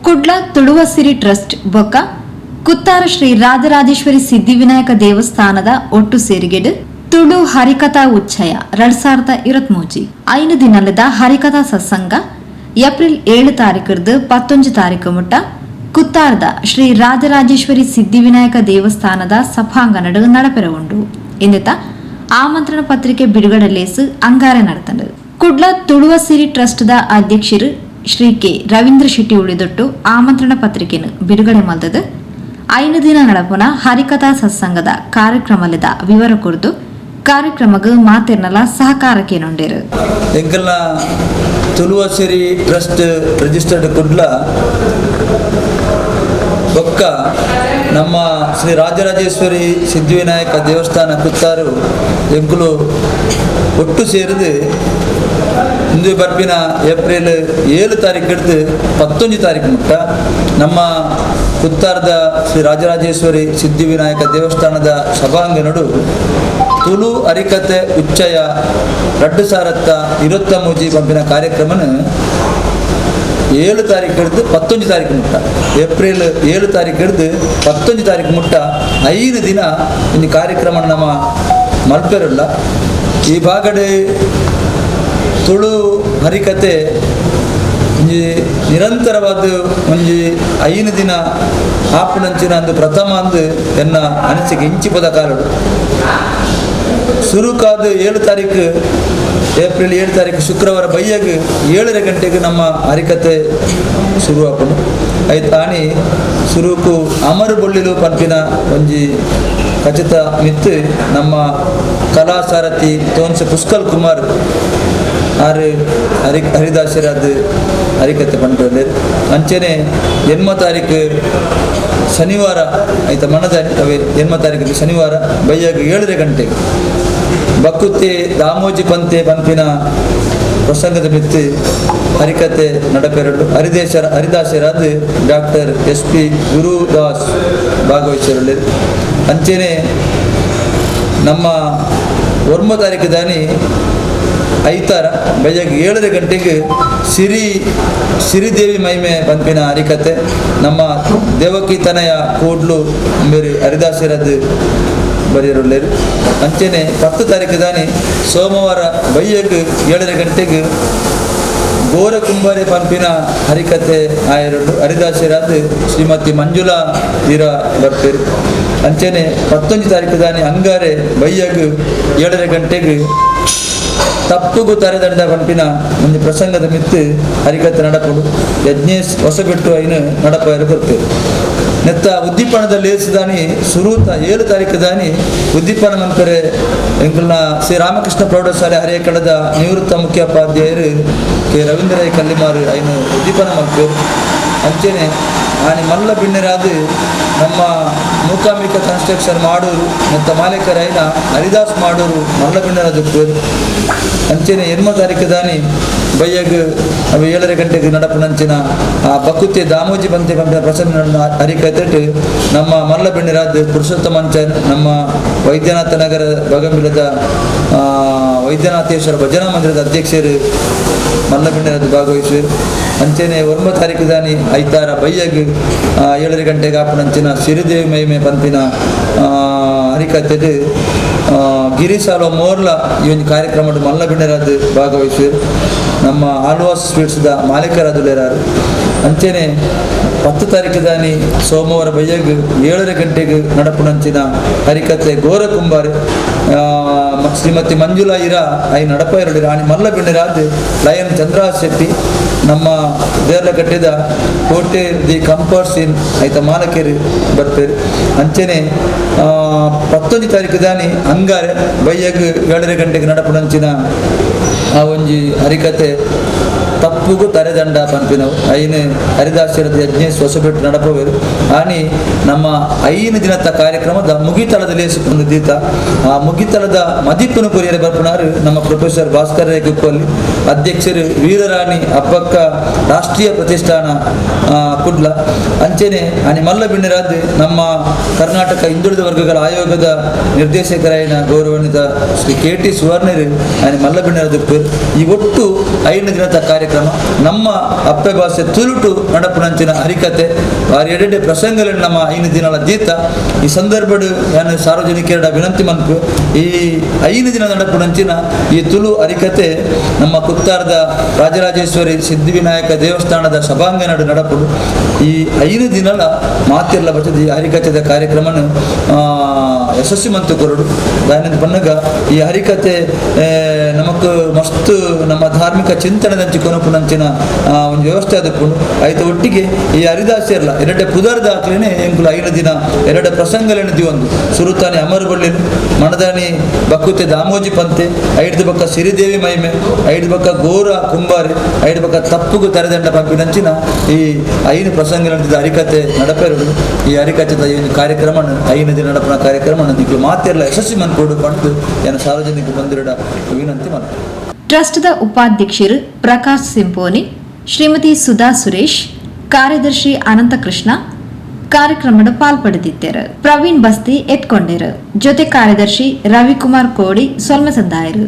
Kudla ತುಳುವಸಿರಿ trust ಬೊಕ್ಕ ಕುತ್ತಾರ ಶ್ರೀ ರಾಜರಾಜೇಶ್ವರಿ ಸಿದ್ಧಿವಿನಾಯಕ ದೇವಸ್ಥಾನದ ಒಟ್ಟು ಸೇರಿಗೆಡ್ ತುಳು ಹರಿಕಥಾ ಉಚ್ಚಯ 2023 5 ದಿನದ ಹರಿಕಥಾ ಸತ್ಸಂಗ ಏಪ್ರಿಲ್ 7 ತಾರೀಕರ್ದು 19 ತಾರೀಕು ಮುಟ್ಟ ಕುತ್ತಾರದ ಶ್ರೀ ರಾಜರಾಜೇಶ್ವರಿ ಸಿದ್ಧಿವಿನಾಯಕ ದೇವಸ್ಥಾನದ ಸಭಾಂಗಣಡ್ ನಡಪೆರ ಉಂಡು. ಇಂದಿತ ಆಮಂತ್ರಣ ಪತ್ರಿಕೆ ಬಿಡುಗಡೆ ಲೇಸ್ ಅಂಗಾರೆ ನಡತಂಡು. ಕುಡ್ಲ ತುಳುವಸಿರಿ ಟ್ರಸ್ಟ್ ದ ಅಧ್ಯಕ್ಷರು ಶ್ರೀ ಕೆ ರವೀಂದ್ರ ಶೆಟ್ಟಿ ಉಳಿದೊಟ್ಟು ಆಮಂತ್ರಣ ಪತ್ರಿಕೆಯನ್ನು ಬಿಡುಗಡೆ ಮಲ್ದದು 5 ದಿನ ನಡಪುನ ಹರಿಕಥಾ ಸತ್ಸಂಗದ ಕಾರ್ಯಕ್ರಮದ ವಿವರ ಕೊರ್ದು ಕಾರ್ಯಕ್ರಮಗ್ ಮಾತೆರ್ನಲ ಸಹಕಾರಕ್ಕೇನುಂಡೇರು. ಎಂಕಲ್ನ ತುಳುವಸಿರಿ ಟ್ರಸ್ಟ್ ರಿಜಿಸ್ಟರ್ಡ್ ಕುಡ್ಲ ಬೊಕ್ಕ ನಮ್ಮ ಶ್ರೀ ರಾಜರಾಜೇಶ್ವರಿ ಸಿದ್ಧಿವಿನಾಯಕ ದೇವಸ್ಥಾನ ಕುತ್ತಾರು ಎಂಕುಲು ಒಟ್ಟು ಸೇರಿದು ಇಂದು ಬರ್ಪಿನ ಏಪ್ರಿಲ್ 7 ತಾರೀಕು ಹಿಡಿದು 19 ತಾರೀಕು ಮುಟ್ಟ ನಮ್ಮ ಕುತ್ತಾರದ ಶ್ರೀ ರಾಜರಾಜೇಶ್ವರಿ ಸಿದ್ಧಿವಿನಾಯಕ ದೇವಸ್ಥಾನದ ಸಭಾಂಗಣಡು ತುಳು ಹರಿಕತೆ ಉಚ್ಚಯ 2023 ಪಂಪಿನ ಕಾರ್ಯಕ್ರಮನ 7 ತಾರೀಕು ಹಿಡಿದು 19 ತಾರೀಕು ಮುಟ್ಟ, ಏಪ್ರಿಲ್ 7 ತಾರೀಕು ಹಿಡಿದು 19 ತಾರೀಕು ಮುಟ್ಟ 5 ದಿನ ಈ ಕಾರ್ಯಕ್ರಮ ನಮ್ಮ ಮಲ್ಪೆರುಲ್ಲ. ಈ ಭಾಗಡೆ ತುಳು ಹರಿಕತೆ ಒಂಜಿ ನಿರಂತರವಾದ ಒಂಜಿ 5 ದಿನ ಆಪುನಂಚಿನ ಅಂದು ಪ್ರಥಮ ಅಂದು ಎನ್ನ ಅನಿಸಿಕೆ. ಇಂಚಿಪದ ಕಾಲಡು ಸುರುಕಾದ 7 ತಾರೀಕು, ಏಪ್ರಿಲ್ 7 ತಾರೀಕು ಶುಕ್ರವಾರ ಬಯ್ಯಗ್ 7:30 ಗಂಟೆಗೆ ನಮ್ಮ ಹರಿಕತೆ ಶುರು ಆಪುಂಡು. ಐತಾಣಿ ಸುರುಕು ಅಮರು ಬೊಳ್ಳಿಲು ಪನ್ಪಿನ ಒಂಜಿ ಖಚಿತ ಮಿತ್ತು ನಮ್ಮ ಕಲಾ ಸಾರಥಿ ತೋನ್ಸೆ ಪುಷ್ಕಲ್ ಕುಮಾರ್ ಆರು ಹರಿ ಹರಿದಾಸರಾದ ಹರಿಕತೆ ಪಂಪೆರ್. ಅಂಚನೆ 8 ತಾರೀಕು ಶನಿವಾರ ಐತ ಮನದಾನಿ ಅವೇ 8 ತಾರೀಕು ಶನಿವಾರ ಬಯ್ಯಗ್ 7:30 ಗಂಟೆಗೆ ಬಕ್ಕುತ್ತೆ ದಾಮೋಜಿ ಪಂತೆ ಪಂಪಿನ ಪ್ರಸಂಗದ ಮಿತ್ತು ಹರಿಕತೆ ನಡಪೆರಡು. ಹರಿದಾಸರಾದ ಡಾಕ್ಟರ್ ಎಸ್ ಪಿ ಗುರುದಾಸ್ ಭಾಗವಹಿಸಿರಲಿ. ಅಂಚೆನೆ ನಮ್ಮ 9 ತಾರೀಕು ದಾನಿ ಐತಾರ ಬೆಳಗ್ಗೆ 7:30 ಗಂಟೆಗೆ ಸಿರಿದೇವಿ ಮಹಿಮೆ ಪಂಪಿನ ಹರಿಕತೆ ನಮ್ಮ ದೇವಕಿ ತನಯ ಕೂಡ್ಲು ಮೇರಿ ಹರಿದಾಸರದ್ದು ಬರೆಯರುಳ್ಳೇರು. ಅಂಚೆನೆ 10 ತಾರೀಕು ದಾನಿ ಸೋಮವಾರ ಬಯ್ಯಗ್ 7:30 ಗಂಟೆಗೆ ಗೋರಕುಂಬಾರಿ ಪಂಪಿನ ಹರಿಕತೆ ಆಯರುಂಡು. ಹರಿದಾಸರಾದ ಶ್ರೀಮತಿ ಮಂಜುಳಾ ತೀರ ಬರ್ಪೇರು. ಅಂಚೆನೆ 19 ತಾರೀಕು ದಾನಿ ಅಂಗಾರೆ ಬಯ್ಯಗ್ 7:30 ಗಂಟೆಗೆ ತಪ್ಪುಗು ತರೆದಂಡ ಪಂಪಿನ ಒಂದು ಪ್ರಸಂಗದ ಮಿತ್ತು ಹರಿಕತೆ ನಡಪುಡು. ಯಜ್ಞೇಶ್ ಹೊಸಬೆಟ್ಟು ಐನು ನಡಪಾಯರು ಕೊರ್ತೇವೆ. ನೆತ್ತ ಉದ್ದೀಪನದ ಲೇಸುದಾನಿ ಸುರೂತ 7 ತಾರೀಕು ದಾನಿ ಉದ್ದೀಪನ ಮಂಪರೆ ಎಂಕಲ್ನ ಶ್ರೀ ರಾಮಕೃಷ್ಣ ಪ್ರೌಢಶಾಲೆ ಹರಿಯಕಳದ ನಿವೃತ್ತ ಮುಖ್ಯೋಪಾಧ್ಯಾಯರು ಕೆ ರವೀಂದ್ರ ಕಲ್ಲಿಮಾರು ಐನು ಉದ್ದೀಪನ ಮಲ್ಪೇರು. ಅಂಚೆನೆ ಆನಿ ಮಲ್ಲ ಬಿಣ್ಣರಾದ ನಮ್ಮ ಮೂಕಾಂಬಿಕ ಕನ್ಸ್ಟ್ರಕ್ಷನ್ ಮಾಡೂರು ಮತ್ತು ಮಾಲೀಕರಾಯಿನ ಹರಿದಾಸ್ ಮಾಡೂರು ಮಲ್ಲ ಬಿಣ್ಣರಾದ. ಅಂಚೆನೆ 8 ತಾರೀಕು ದಾನಿ ಬಯ್ಯಗ್ ಅವು 7:30 ಗಂಟೆಗೆ ನಡಪುನಂಚಿನ ಆ ಬಕುತಿ ದಾಮೋಜಿ ಬಂತೆ ಪಂಪಿನ ಪ್ರಸನ್ನ ಹರಿಕತೆಟ್ ನಮ್ಮ ಮಲ್ಲ ಬಿಣ್ಣರಾದ ಪುರುಷೋತ್ತಮ ಅಂಚನ್, ನಮ್ಮ ವೈದ್ಯನಾಥ ನಗರ ಬಗಂಬಿಲದ ವೈದ್ಯನಾಥೇಶ್ವರ ಭಜನಾ ಮಂದಿರದ ಅಧ್ಯಕ್ಷರು ಮಲ್ಲ ಬಿಣ್ಣರಾದ ಭಾಗವಹಿಸುವರು. ಅಂಚೆನೆ 9 ತಾರೀಕು ದಾನಿ ಐತಾರ ಬಯ್ಯಗ್ 7:30 ಗಂಟೆಗೆ ಆಪುನಂಚಿನ ಸಿರಿದೇವಿ ಮಹಿಮೆ ಪಂಪಿನ ಹರಿಕತೆಡ್ ಗಿರಿಸಾಲೋ ಮೋರ್ಲ ಈ ಒಂದು ಕಾರ್ಯಕ್ರಮದ ಮಲ್ಲ ಬಿಣ್ಣರಾದ ಭಾಗವಹಿಸುವರು. ನಮ್ಮ ಆಳ್ವಾಸ್ ಸ್ವೀಟ್ಸ್ದ ಮಾಲೀಕರಾದುಲೇರಾರು. ಅಂಚೆನೆ 10 ತಾರೀಕು ದಾನಿ ಸೋಮವಾರ ಬಯ್ಯಗ್ 7:30 ಗಂಟೆಗೆ ನಡಪುನಂಚಿನ ಹರಿಕತೆ ಗೋರಕುಂಬಾರಿ ಶ್ರೀಮತಿ ಮಂಜುಳಾ ಇರಾ I ನಡಪ ರಾಣಿ ಮಲ್ಲ ಬಿಣ್ಣರಾದ ಲಯನ್ ಚಂದ್ರಹಾಸ್ ಶೆಟ್ಟಿ, ನಮ್ಮ ದೇರ್ಲಕಟ್ಟೆದ ಕೋಟೆ the comforts ಇನ್ ಐತ ಮಾಲಕೇರಿ ಬರ್ಪೇರು. ಅಂಚೆನೆ 19 ತಾರೀಕು ದಾನಿ ಅಂಗಾರೆ ಬಯ್ಯಗ್ 7:30 ಗಂಟೆಗೆ ನಡಪುನಂಚಿನ ಆ ಒಂಜಿ ಹರಿಕತೆ ತಪ್ಪುಗು ತರೆದಂಡ ಪನ್ಪಿನವು ಐನು ಹರಿದಾಸರದ ಯಜ್ಞೇಶ್ ಹೊಸಬೆಟ್ಟು ನಡಪವೇರು. ಆನಿ ನಮ್ಮ 5 ದಿನದ ಕಾರ್ಯಕ್ರಮದ ಮುಗಿತಳದ ಲೇಸು ಒಂದು ದೀತ. ಆ ಮುಗಿತಳದ ಮದಿಪ್ಪನು ಕೊರಿಯರೆ ಬರ್ಪುನಾರು ನಮ್ಮ ಪ್ರೊಫೆಸರ್ ಭಾಸ್ಕರ ರೈ ಕುಪ್ಪಲ್ಲಿ, ಅಧ್ಯಕ್ಷರು ವೀರರಾಣಿ ಅಬ್ಬಕ್ಕ ರಾಷ್ಟ್ರೀಯ ಪ್ರತಿಷ್ಠಾನ ಕುಡ್ಲ. ಅಂಚೆನೆ ಆನಿ ಮಲ್ಲ ಬಿಣ್ಣರಾದ ನಮ್ಮ ಕರ್ನಾಟಕ ಹಿಂದುಳಿದ ವರ್ಗಗಳ ಆಯೋಗದ ನಿರ್ದೇಶಕರಾಯಿನ ಗೌರವಾನ್ವಿತ ಶ್ರೀ ಕೆ ಟಿ ಸುವರ್ಣರು ಆನಿ ಮಲ್ಲ ಬಿಣ್ಣರಾದ. ಈ ಒಟ್ಟು 5 ದಿನದ ಕಾರ್ಯಕ್ರಮ. ನಮ್ಮ ಅಪ್ಪೆ ಭಾಷೆ ತುಳುಟು ನಡಪುನಂಚಿನ ಹರಿಕತೆ ಬಾರಿ ಎಡೆಡೆ ಪ್ರಸಂಗಗಳನ್ನು ನಮ್ಮ 5 ದಿನಗಳ ದೀತ. ಈ ಸಂದರ್ಭಡ್ ಯಾನ್ ಸಾರ್ವಜನಿಕರ ವಿನಂತಿ ಮನ್ಪು, ಈ 5 ದಿನ ನಡಪುನಂಚಿನ ಈ ತುಳು ಹರಿಕತೆ ನಮ್ಮ ಕುತ್ತಾರದ ರಾಜರಾಜೇಶ್ವರಿ ಸಿದ್ಧಿವಿನಾಯಕ ದೇವಸ್ಥಾನದ ಸಭಾಂಗಣಡ್ ನಡಪುಡು. ಈ 5 ದಿನಲ ಮಾತಿರ್ಲ ಬಚದ ಈ ಹರಿಕತೆದ ಕಾರ್ಯಕ್ರಮನ ಯಶಸ್ವಿ ಮಂತು ಕೊರಡು. ದಾನಿಂದ ಪನ್ನಗ ಈ ಹರಿಕತೆ ನಮಕ್ ಮಸ್ತ್ ನಮ್ಮ ಧಾರ್ಮಿಕ ಚಿಂತನೆದಂಚಿ ಕೊನಪುನಂಚಿನ ಒಂದು ವ್ಯವಸ್ಥೆ ಅದಕ್ಕುಂಡು. ಐತ ಒಟ್ಟಿಗೆ ಈ ಹರಿದಾಸಿಯರ್ಲ ಎರಡೆ ಪುದರ್ ದಾಖಲೆನೆ ಎಂಕುಲು 5 ದಿನ ಎರಡೆ ಪ್ರಸಂಗಲೇನು ದಿವೊಂದು ಸುರುತಾನಿ ಅಮರಬಳ್ಳಿನು ಮಣದಾನಿ ಬಕ್ಕುತೆ ದಾಮೋಜಿ ಪಂತೆ, ಐಡ್ದು ಬಕ್ಕ ಸಿರಿದೇವಿ ಮಹಿಮೆ, ಐದು ಬಕ್ಕ ಗೋರ ಕುಂಬಾರಿ, ಐದು ಬಕ್ಕ ತಪ್ಪುಗು ತರೆದಂಡ ಪಂಪಿನಂಚಿನ ಈ 5 ಪ್ರಸಂಗಗಳ ಹರಿಕತೆ ನಡಪೆರಡು. ಈ ಹರಿಕತೆದ ಈ ಒಂದು ಕಾರ್ಯಕ್ರಮ 5 ದಿನ ನಡಪುನ ಕಾರ್ಯಕ್ರಮ ನಿಕ್ಲು ಮಾತೆಲ್ಲ ಯಶಸ್ವಿ ಮನ್ಕೊಡು ಪಂಡು ಏನ ಸಾರ್ವಜನಿಕ ಬಂದಿರಡ ವಿನಂತಿ ಮಾಡ್ತಾರೆ. ಟ್ರಸ್ಟ್ದ ಉಪಾಧ್ಯಕ್ಷರು ಪ್ರಕಾಶ್ ಸಿಂಪೋನಿ, ಶ್ರೀಮತಿ ಸುಧಾ ಸುರೇಶ್, ಕಾರ್ಯದರ್ಶಿ ಅನಂತಕೃಷ್ಣ ಕಾರ್ಯಕ್ರಮದ ಪಾಲ್ಪಡೆದಿದ್ದರು. ಪ್ರವೀಣ್ ಬಸ್ತಿ ಎತ್ಕೊಂಡರು. ಜೊತೆ ಕಾರ್ಯದರ್ಶಿ ರವಿಕುಮಾರ್ ಕೋಡಿ ಸೊಲ್ಮೆ ಸಂದಾಯರು.